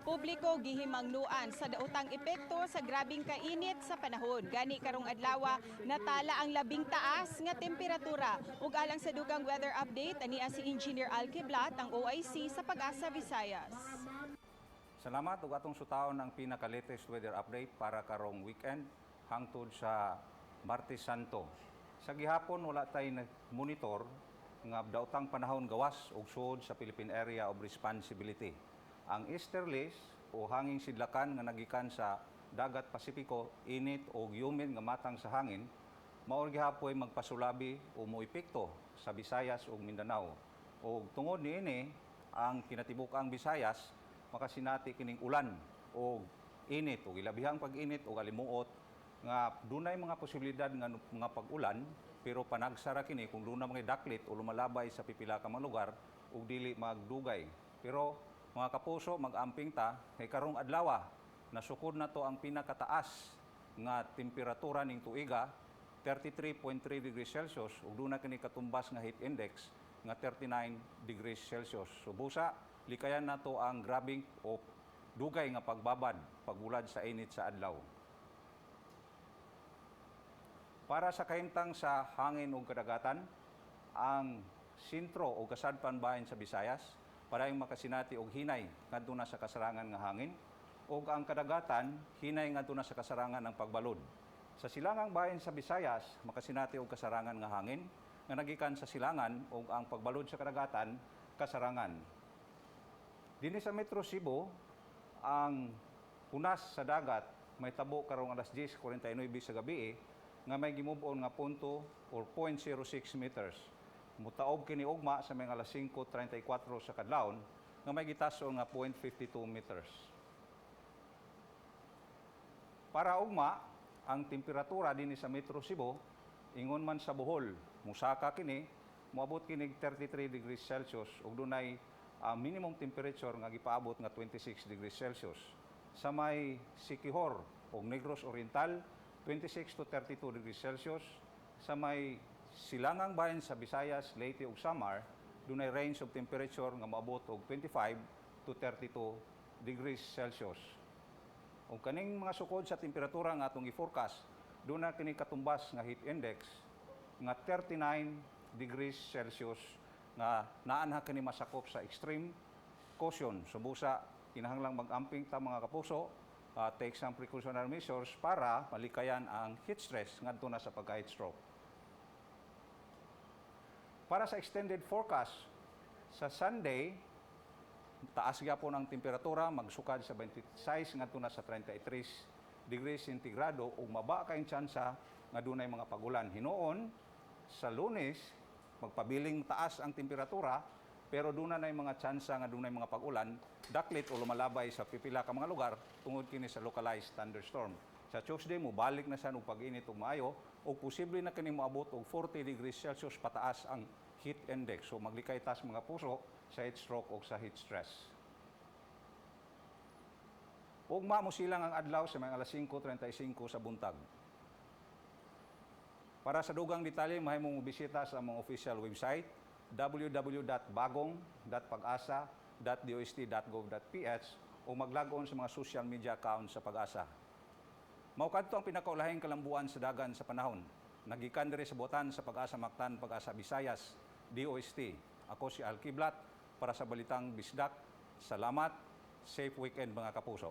Publiko gihimangnuan sa daotang epekto sa grabing kainit sa panahon. Gani karong adlaw natala ang labing taas nga temperatura. Ug alang sa dugang weather update, ania si Engineer Al Kiblat, ang OIC sa Pag-asa Visayas. Salamat. Ug atong sutaon ang pinaka-latest weather update para karong weekend hangtod sa Martes Santo. Sa gihapon, wala tay monitor nga daotang panahon gawas og suod sa Philippine Area of Responsibility. Ang easterlies o hanging sidlakan nga nagikan sa Dagat Pasipiko, init o humid nga matang sa hangin, mao gihapoy magpasulabi o moepekto sa Visayas ug Mindanao. Og tungod niini, ang kinatibuk-ang Visayas makasinati kining ulan o init o ilabihang pag-init o alimuot nga dunay mga posibilidad nga mga pag-ulan, pero panagsara kini kung duna mga daklit o lumalabay sa pipila ka mga lugar ug dili magdugay. Pero mga kapuso, mag-amping ta kay karong adlaw nasukod na to ang pinakataas nga temperatura ning tuiga, 33.3 degrees Celsius, ug duna kini katumbas nga heat index nga 39 degrees Celsius. So busa, likayan nato ang grabing o dugay nga pagbabad pagbulad sa init sa adlaw. Para sa kahimtang sa hangin ug kadagatan, ang sentro o kasadpan bahin sa Visayas padayong makasinati og hinay ngadto na sa kasarangan nga hangin, ug ang kadagatan hinay ngadto na sa kasarangan ng pagbalod. Sa silangang bahin sa Visayas, makasinati og kasarangan nga hangin nga nagikan sa silangan, ug ang pagbalod sa kadagatan kasarangan. Dinhi sa Metro Cebu, ang punas sa dagat may tabo karong alas 10:49 sa gabi nga may gimove-on nga punto or 0.06 meters. Mutaob kini ugma sa mga alas 5:34 sa kadlawon nga may gitason nga 0.52 meters. Para ugma, ang temperatura dinhi sa Metro Cebu, ingon man sa Bohol, musaka kini, moabot kini 33 degrees Celsius ug dunay minimum temperature nga gipaabot nga 26 degrees Celsius. Sa may Siquijor ug Negros Oriental, 26 to 32 degrees Celsius. Sa may silangang bahin sa Visayas, Leyte ug Samar, dunay range of temperature nga moabot og 25 to 32 degrees Celsius. Ug kaning mga sukod sa temperatura nga atong i-forecast, duna kini katumbas nga heat index nga 39 degrees Celsius nga naanha kini masakop sa extreme caution. So busa, kinahanglang mag-amping ta, mga kapuso, take some precautionary measures para malikayan ang heat stress ngadto na sa pagka-heat stroke. Para sa extended forecast, sa Sunday, taas gyapon ang temperatura, magsukad sa 26 ngadto na sa 33 degrees sentigrado ug maba kayong tsansa nga dunay mga pagulan. Hinuon, sa Lunes, magpabiling taas ang temperatura pero duna nay mga tsansa nga dunay mga pag-ulan, daklit o lumalabay sa pipila ka mga lugar tungod kini sa localized thunderstorm. Sa Tuesday, mobalik na siya og pag-init og maayo ug posible na kini moabot og 40 degrees Celsius pataas ang heat index. So maglikay tas, mga puso, sa heat stroke o sa heat stress. Ugma mo silang ang adlaw sa mga alas 5:35 sa buntag. Para sa dugang detalye, mahimong bisita sa among official website www.bagong.pagasa.dost.gov.ph o mag-log on sa mga social media accounts sa Pag-asa. Mao kadto ang pinakaulahing kalambuan sa dagan sa panahon. Nagikan diri sa buotan sa Pag-asa Mactan, Pag-asa Visayas, DOST. Ako si Al Kiblat para sa Balitang Bisdak. Salamat. Safe weekend, mga kapuso.